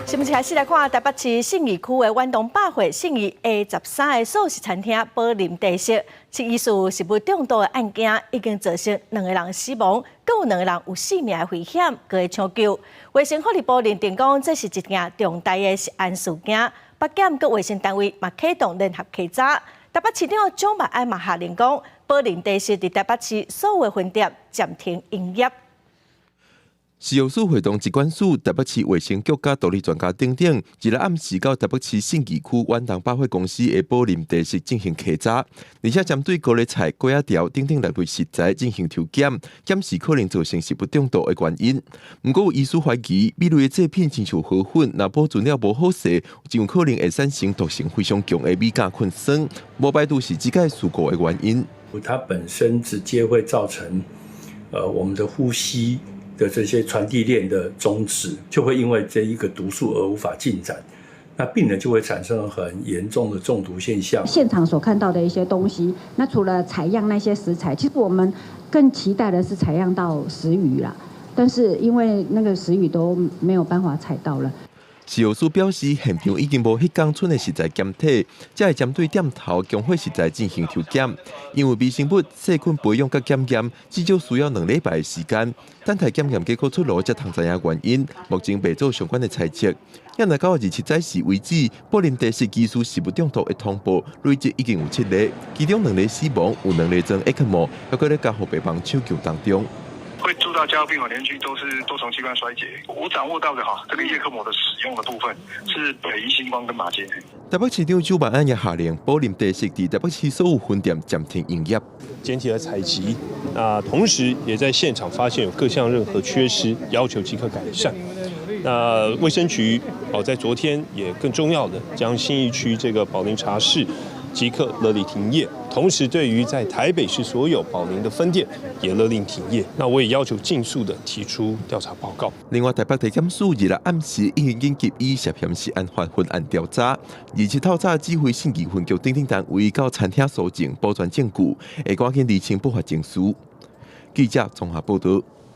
新聞開始來看台北市信義區的遠東百貨信義 A13的素食餐廳寶林茶室，疑似食物中毒的案件已經造成兩个人死亡，閣有兩个人有性命的危險，閣咧搶救。衛生福利部認定講，這是一件重大的食安事件，北檢佮衛生單位嘛啟動聯合稽查。台北市長蔣萬安嘛下令講，寶林茶室佇台北市所有的分店暫停營業。食藥署會同疾管署、台北市衛生局佮獨立專家等等，二六暗時到台北市信義區遠東百貨公司的寶林茶室進行稽查，而且針對高麗菜、粿仔條等等六類食材進行抽檢，檢視可能造成食物中毒的原因。毋過有醫師懷疑，米類的製品親像河粉，若保存了無好勢，就有可能會產生毒性非常強的米甲菌酸，無排除是這個事故的原因。它本身直接會造成，我們的呼吸的這些傳遞鏈的終止，就會因為這一個毒素而無法進展，那病人就會產生很嚴重的中毒現象。現場所看到的一些東西，那除了採樣那些食材，其實我們更期待的是採樣到食魚啦，但是因為那個食魚都沒有辦法採到了。食藥署表示，現場已經無彼工賰的食材檢體，才會針對店頭供貨食材進行抽檢。因為微生物細菌培養佮檢驗，至少需要2禮拜的時間。等待檢驗結果出爐，才通知影原因。目前未做相關的猜測。來到27早時為止，寶林茶室疑似食物中毒的通報累計已經有七例，其中兩例死亡，有兩例裝 ECMO，猶閣咧加護病房搶救當中。會住到加護病房連續都是多重器官衰竭。我掌握到的哈，這個葉克膜的使用的部分是北醫新光跟馬偕。台北市長蔣萬安也下令，寶林茶室佇台北市所有分店暫停營業。檢體的採集，那同時也在現場發現有各項任何缺失，要求即刻改善。那衛生局哦，在昨天也更重要的將信義區這個寶林茶室即刻勒令停業，同時對於在台北市所有寶林的分店也勒令停業。那我也要求盡速的提出調查報告。另外，台北地檢署二六暗時已經緊急以涉嫌食安法分案調查，27透早指揮信義分局等等單位到餐廳搜證保全證據，會趕緊釐清不法證據。記者綜合報導。